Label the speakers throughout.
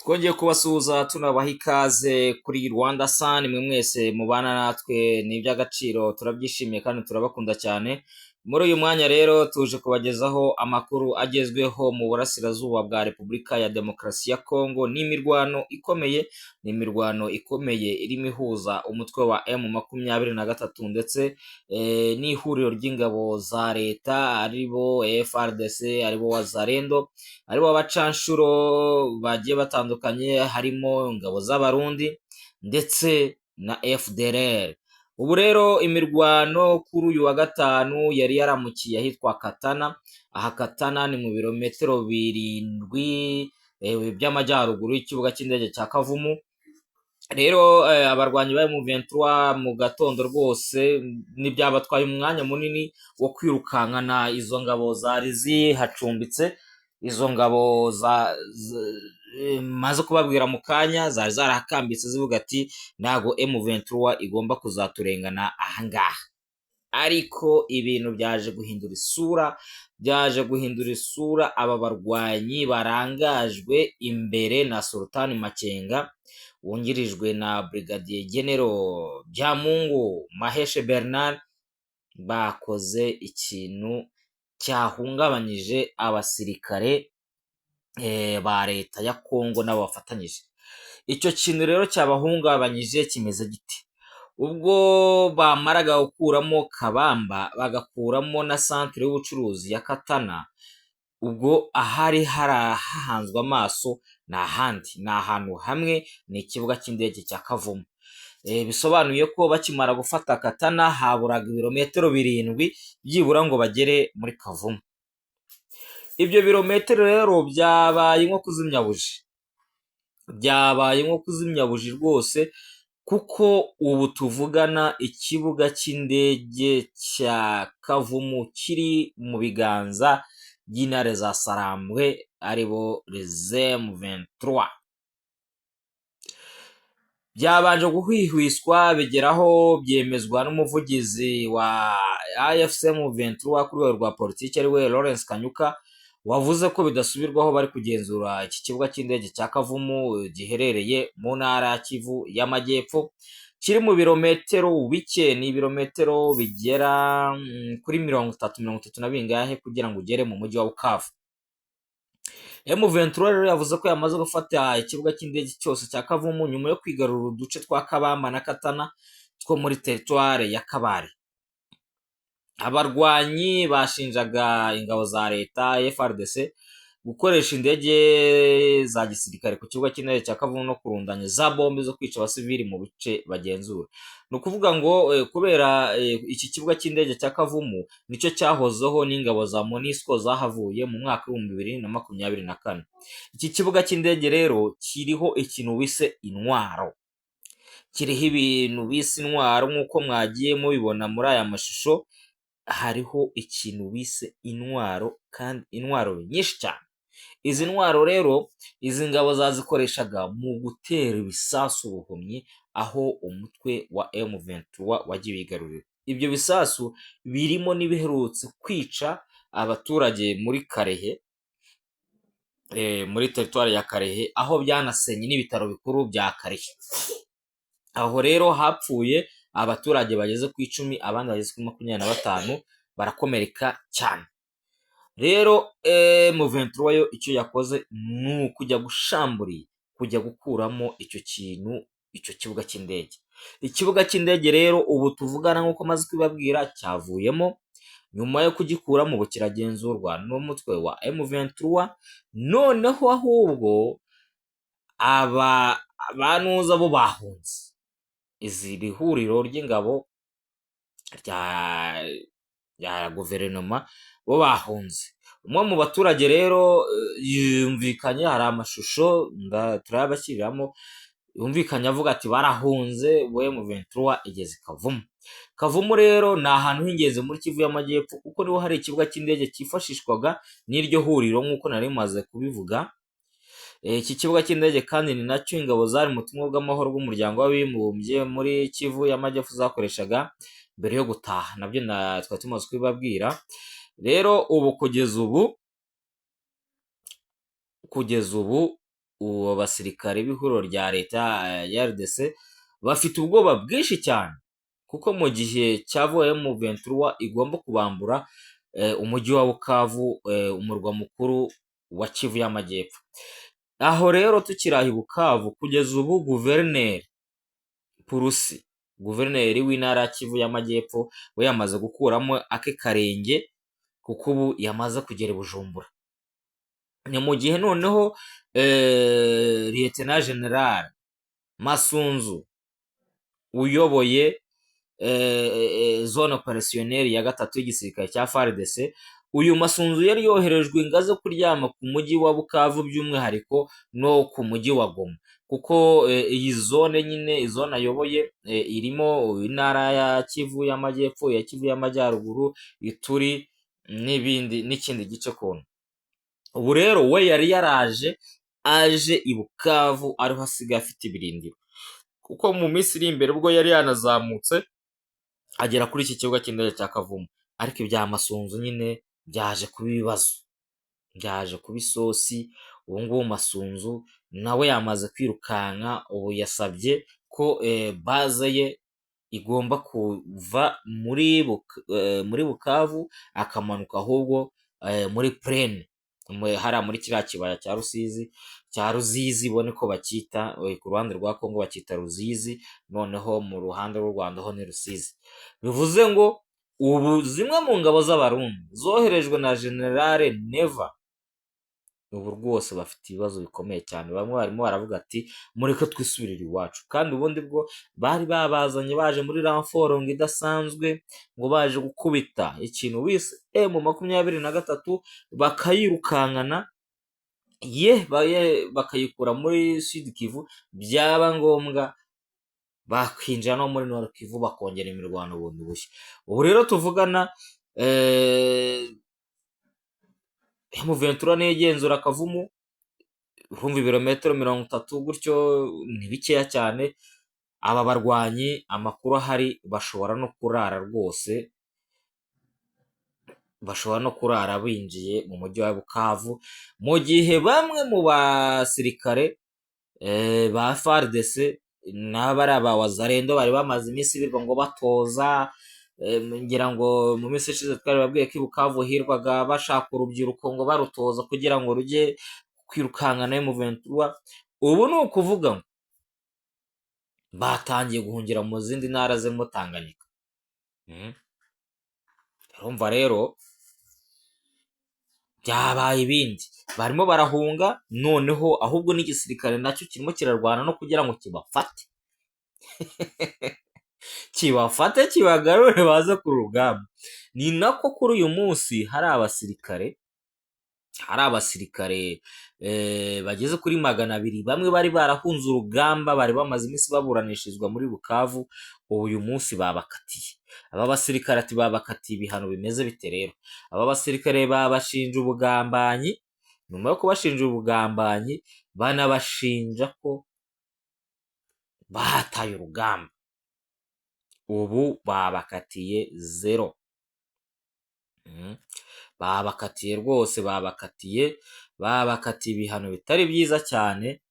Speaker 1: Twongeye kubasuhuza, tunabaha ikaze kuri Rwanda Sun. Mwe mwese mubana natwe ni iby'agaciro, turabyishimiye kandi turabakunda cyane. Muri uyu mwanya rero tuje kubagezaho amakuru agezweho mu burasirazuba bwa Repubulika ya Demokarasi ya Kongo. Ni imirwano ikomeye, ni imirwano ikomeye irimo ihuza umutwe wa M23 ndetse n'ihuriro ry'ingabo za leta, aribo FARDC, aribo Wazalendo, aribo abacanshuro bagiye batandukanye, harimo ingabo z'Abarundi ndetse na FDLR. Ubu rero imirwano kuri uyu wa gatanu yari yaramukiye ahitwa Katana. Aha Katana ni mu birometero 7 by'amajyaruguru y'ikibuga cy'indege cya Kavumu. Rero abarwanyi ba M23 mu gatondo rwose ntibyabatwaye umwanya munini wo kwirukankana izo ngabo zari zihacumbitse. Izo ngabo maze kubabwira mu kanya zari zarahakambitse, zivuga ati: "Ntago M23 igomba kuzaturengana ahangaha." Ariko ibintu byaje guhindura isura, byaje guhindura isura. Aba barwanyi barangajwe imbere na Sultani Makenga, wungirijwe na Brigadier General Byamungu Maheshe Bernard, bakoze ikintu cyahungabanyije abasirikare ba leta ya Kongo n'abo bafatanyije. Icyo kintu rero cyabahungabanyije kimeze gite? Ubwo bamaraga gukuramo Kabamba, bagakuramo na centre y'ubucuruzi ya Katana, ubwo ahari hahanzwe amaso ni ahandi, ni ahantu hamwe, ni ikibuga cy'indege cya Kavumu. Bisobanuye ko bakimara gufata Katana haburaga ibirometero 7 byibura ngo bagere muri Kavumu. Ibyo birometero rero byabaye nko kuzimya buji, byabaye nko kuzimya buji rwose, kuko ubu tuvugana ikibuga cy'indege cya Kavumu kiri mu biganza by'intare za Sarambwe, aribo les M23. Byabanje guhwihwiswa, bigeraho byemezwa n'umuvugizi wa AFC M23 ku rwego rwa politiki, ariwe Lawrence Kanyuka, wavuze ko bidasubirwaho bari kugenzura iki kibuga cy'indege cya Kavumu giherereye mu ntara ya Kivu y'Amajyepfo, kiri mu birometero bike, ni ibirometero bigera kuri 30, 30 na bingahe kugira ngo ugere mu mujyi wa Bukavu. M23 rero yavuze ko yamaze gufata ikibuga cy'indege cyose cya Kavumu nyuma yo kwigarurira uduce twa Kabamba na Katana two muri teritware ya Kabare. Abarwanyi bashinjaga ingabo za leta FARDC gukoresha indege za gisirikare ku kibuga cy'indege cya Kavumu no kurundanya za bombe zo kwica abasivili mu bice bagenzura. Ni ukuvuga ngo kubera iki kibuga cy'indege cya Kavumu nicyo cyahozeho n'ingabo za MONUSCO zahavuye mu mwaka w'2024. Iki kibuga cy'indege rero kiriho ikintu bise intwaro, kiriho ibintu bise intwaro nk'uko mwagiye mubibona muri aya mashusho. Hariho ikintu bise intwaro, kandi intwaro nyinshi cyane. Izi ntwaro rero izi ngabo zazikoreshaga mu gutera ibisasu buhumyi aho umutwe wa M23 wagiye wigarurira. Ibyo bisasu birimo n'ibiherutse kwica abaturage muri Kalehe, muri teritwari ya Kalehe, aho byanasenye n'ibitaro bikuru bya Kalehe. Aho rero hapfuye abaturage bageze ku 10, abandi bageze kuri 25 barakomereka cyane. Rero M23 yo icyo yakoze ni ukujya gushamburiye, kujya gukuramo icyo kintu, icyo kibuga cy'indege. Ikibuga cy'indege rero ubu tuvugana, nk'uko maze kubibabwira, cyavuyemo. Nyuma yo kugikuramo, ubu kiragenzurwa n'umutwe wa M23. Noneho ahubwo aba banuza bo bahunze, izi iri huriro ry'ingabo rya guverinoma bo bahunze. Umwe mu baturage rero yumvikanye, hari amashusho turayabashyiriramo, yumvikanye avuga ati: "Barahunze, M23 igeze Kavumu." Kavumu rero ni ahantu h'ingenzi muri Kivu y'Amajyepfo, kuko niho hari ikibuga cy'indege cyifashishwaga n'iryo huriro nk'uko nari maze kubivuga. Iki kibuga cy'indege kandi ni nacyo ingabo zari mu butumwa bw'amahoro bw'Umuryango w'Abibumbye muri Kivu y'Amajyepfo zakoreshaga mbere yo gutaha, nabyo twari tumaze kubibabwira. Rero ubu kugeza ubu Ubu basirikare b'ihuriro rya leta ya RDC bafite ubwoba bwinshi cyane, kuko mu gihe cya vuba M23 igomba kubambura umujyi wa Bukavu, umurwa mukuru wa Kivu y'Amajyepfo. Aho rero tukiri aho i Bukavu, kugeza ubu guverineri Purusi, guverineri w'intara ya Kivu y'Amajyepfo, we yamaze gukuramo ake karenge, kuko ubu yamaze kugera i Bujumbura. Ni mu gihe noneho Lieutenant General Masunzu uyoboye zone opérationnelle ya gatatu y'igisirikare cya FARDC, uyu Masunzu yari yoherejwe ingaze kuryama ku mujyi wa Bukavu, by'umwihariko no ku mujyi wa Goma, kuko iyi zone nyine, zone ayoboye, irimo intara ya Kivu y'Amajyepfo, ya Kivu y'Amajyaruguru, Ituri n'ibindi n'ikindi gice kuntu. Ubu rero we yari yaraje aje i Bukavu, ariho asigaye afite ibirindiro, kuko mu minsi iri imbere ubwo yari yanazamutse agera kuri iki kibuga cy'indege cya Kavumu. Ariko ibya Masunzu nyine byaje kuba ibibazo, byaje kuba isosi. Ubu ngubu Masunzu nawe yamaze kwirukanka. Ubu yasabye ko base ye igomba kuva muri Bukavu, akamanuka ahubwo muri plaine, hariya muri kiriya kibaya cya Rusizi, cya Ruzizi ubone ko bacyita. Ku ruhande rwa Kongo bacyita Ruzizi, noneho mu ruhande rw'u Rwanda ho ni Rusizi. Bivuze ngo ubu zimwe mu ngabo z'Abarundi zoherejwe na General Neva ubu rwose bafite ibibazo bikomeye cyane. Bamwe barimo baravuga ati: "Mureke twisubirire iwacu." Kandi ubundi bwo bari babazanye baje muri renfort ngo idasanzwe, ngo baje gukubita ikintu bise M23, bakayirukankana ye bakayikura muri Sud Kivu, byaba ngombwa bakinjira no muri Nord Kivu, bakongera imirwano bundi bushya. Ubu rero tuvugana, M23 niyo igenzura Kavumu. Urumva ibirometero 30 gutyo ni bikeya cyane. Aba barwanyi, amakuru ahari, bashobora no kurara rwose, bashobora no kurara binjiye mu mujyi wa Bukavu, mu gihe bamwe mu basirikare ba FARDC n'abari aba Wazalendo bari bamaze iminsi birirwa ngo batoza. Ngira ngo mu minsi ishize twari babwiye ko i Bukavu hirwaga bashaka urubyiruko ngo barutoza kugira ngo rujye kwirukankana M23. Ubu ni ukuvuga ngo batangiye guhungira mu zindi ntara zirimo Tanganyika. Urumva rero byabaye ibindi, barimo barahunga. Noneho ahubwo n'igisirikare nacyo kirimo kirarwana no kugira ngo kibafate kibagarure baze ku rugamba. Ni nako kuri uyu munsi hari abasirikare bageze kuri 200, bamwe bari barahunze urugamba, bari bamaze iminsi baburanishirizwa muri Bukavu. Ubu uyu munsi babakatiye. Aba basirikare ati babakatiye ibihano bimeze bite rero? Aba basirikare babashinja ubugambanyi. Nyuma yo kubashinja ubugambanyi, banabashinja ko bataye urugamba. Ubu babakatiye zero. Babakatiye rwose, babakatiye ibihano bitari byiza cyane.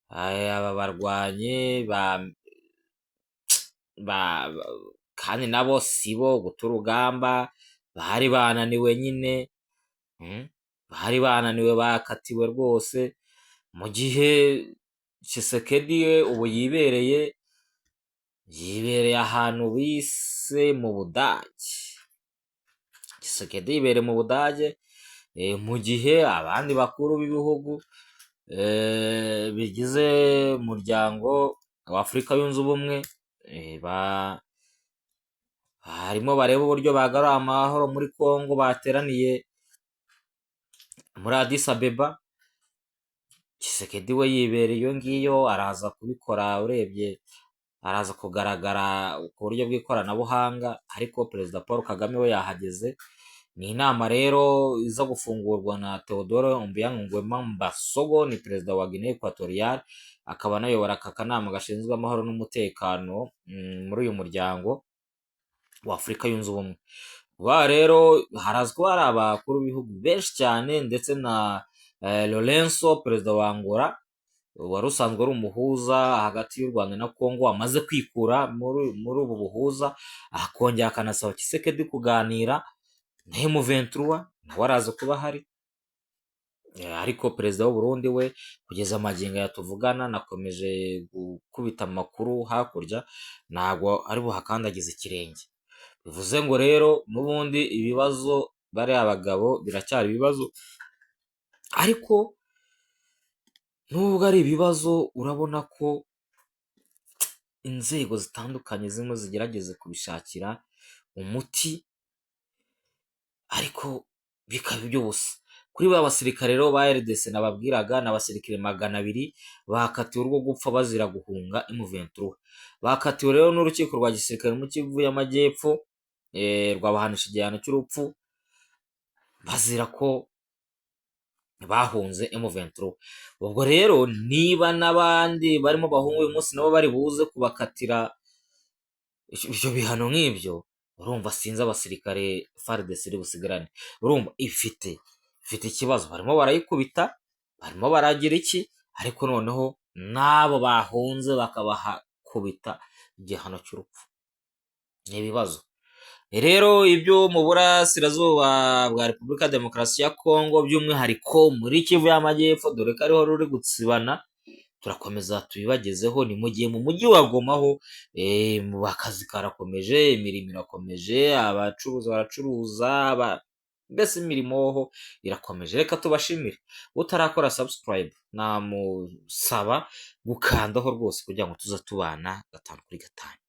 Speaker 1: Aba barwanyi kandi nabo si bo guta urugamba, bari bananiwe nyine, bari bananiwe, bakatiwe rwose. Mu gihe Tshisekedi we ubu yibereye ahantu bise mu Budage. Tshisekedi yibereye mu Budage, mu gihe abandi bakuru b'ibihugu bigize umuryango wa Afurika Yunze Ubumwe barimo bareba uburyo bagarura amahoro muri Congo, bateraniye muri Addis Abeba. Tshisekedi we yibereye iyo ngiyo, araza kubikora, urebye araza kugaragara ku buryo bw'ikoranabuhanga, ariko Perezida Paul Kagame we yahageze. Ni inama rero iza gufungurwa na Teodoro Obiang Nguema Mbasogo, ni perezida wa Guinée Equatoriale, akaba anayobora aka kanama gashinzwe amahoro n'umutekano muri uyu muryango wa Afurika Yunze Ubumwe. Vuba rero haraza kuba hari abakuru b'ibihugu benshi cyane, ndetse na Lourenço, perezida wa Angola wari usanzwe ari umuhuza hagati y'u Rwanda na Congo, amaze kwikura muri ubu buhuza, akongera akanasaba Tshisekedi kuganira na M23, nawe araza kuba ahari. Ariko perezida w'u Burundi we kugeza magingo aya tuvugana, nakomeje gukubita amakuru hakurya, ntabwo ari buhakandagize ikirenge. Bivuze ngo rero n'ubundi ibibazo bariya bagabo biracyari ibibazo, ariko nubwo ari ibibazo urabona ko inzego zitandukanye zirimo zigerageza kubishakira umuti, ariko bikaba iby'ubusa. Kuri ba basirikare rero ba RDC nababwiraga, ni abasirikare 200 bakatiwe urwo gupfa bazira guhunga M23. Bakatiwe rero n'urukiko rwa gisirikare mu Kivu y'Amajyepfo, rwabahanisha igihano cy'urupfu bazira ko bahunze M23. Ubwo rero niba n'abandi barimo bahunga uyu munsi nabo bari buze kubakatira ibyo bihano nk'ibyo, urumva sinzi abasirikare FARDC iri busigarane. Urumva ifite ikibazo, barimo barayikubita, barimo baragira iki, ariko noneho n'abo bahunze bakabahakubita igihano cy'urupfu. Ni ibibazo. Rero ibyo mu burasirazuba bwa Repubulika ya Demokarasi ya Kongo, by'umwihariko muri Kivu y'Amajyepfo, dore ko ariho ruri gutsibana, turakomeza tubibagezeho. Ni mu gihe mu mujyi wa Goma ho akazi karakomeje, imirimo irakomeje, abacuruza baracuruza, mbese imirimo ho irakomeje. Reka tubashimire. Utarakora subscribe namusaba gukandaho rwose kugira ngo tuze tubana gatanu kuri gatanu.